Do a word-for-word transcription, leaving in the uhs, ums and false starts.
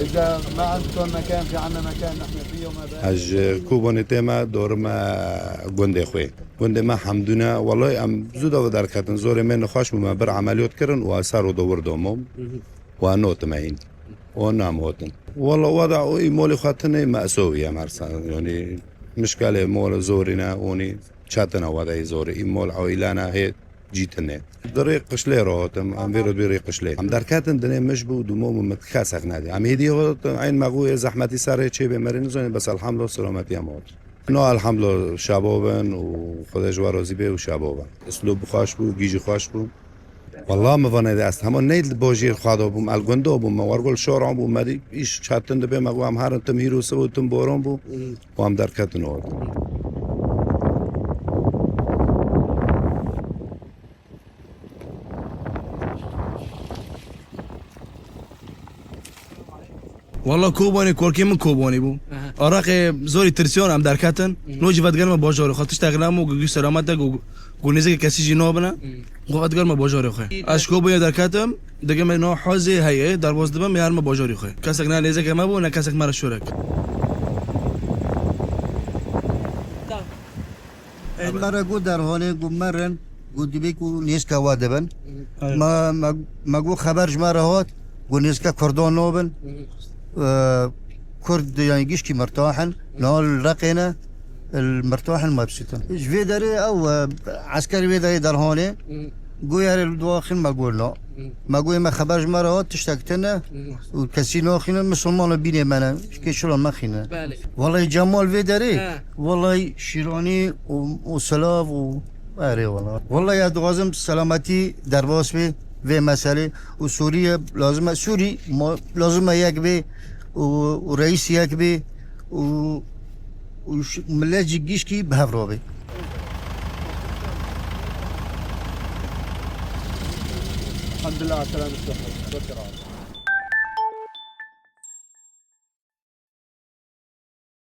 إذا ما عندكم مكان، في عنا مكان نحن فيه وما بقى. Ez ji Kobanê têm, dorime gundê xwe. Gundê me Hemdûn e. Wellahî em zû de ve derketin. Zorê me nexweş bû, me bir emeliyot kirin û ez ser û dewir domom. Û ez notime hîn. Û nam hotin. Wella weda û îmolê xwe tine me'sûvî ye, mersa. Yanî mişkelê mol zorî ne, onî çetin e wedeyî zorî. Îmol ew îlana hê cî tine. Di rê qişlê re hatim, em vê re bi rê qişlê. Em derketin dinê mij bû, dûmo bû, min kesek nedî. Em hêdî hatin, eyn me bû, ê zehmetî ser rê çê bê, merê nizanî, bes elhamdulillah selametî em hatin. No, elhamdulillah, şabo bin û Xwedê ji we razî bê û şabo bin. Uslûb xweş bû, gî jî xweş bû. Wella min vanê de ez hema ney li bajêr xwe de bûm, el gundo bûm, me wergol şora bûm, me dî îş çetin dibe, me got em herin tim hîro sib û tim boran bû, û em derketin orada. Walla Kobanê, korkê min Kobanê bû. Aha. Araqê zorî tirsiyan em derketin. Hı. No jî vedigel me bajarê xwe. Tiştek nabû, gu, gu selamet e, gu, gu nêzikê kesî jî nabine. Hı. Gu vedigel me bajarê xwe. Hı. Ez ji Kobanê derketim, digel me no hozê heye, derbas dibim, ê herim bajarê xwe. Kesek ne nêzikê me bû, ne kesek me re şorek. Ên me re got derhanê, got merin, got dibê ku nêzika we dibin. Evet. Me, me, me got xeber ji me re hat, got nêzika Kurdan nabin. Hı. Ee, Kurd yani gişkî mirtah in, niha li Reqê ne, li mirtah in mebsût in. Ji vê derê ew, e, esker vê derê derhanê, hı, got erê li dua xin me got na. Hı. Me got me xeber ji me re hat, tiştek tune û kesî naxînin, misilman li bînê me ne. Kê şilo mexîne. Belê. Wallahî Cemal vê derê, he, wallahî şîranî û, û silav û erê wallahî. Wallahî ez dixwazim selametî derbas bê vê meselê û Sûriye lazim e. Sûrî ma, lazim e yek bê û, û reîs yek bê û, û ş-, millet jî gişkî bi hev re bê. الحمد لله على سلامتكم.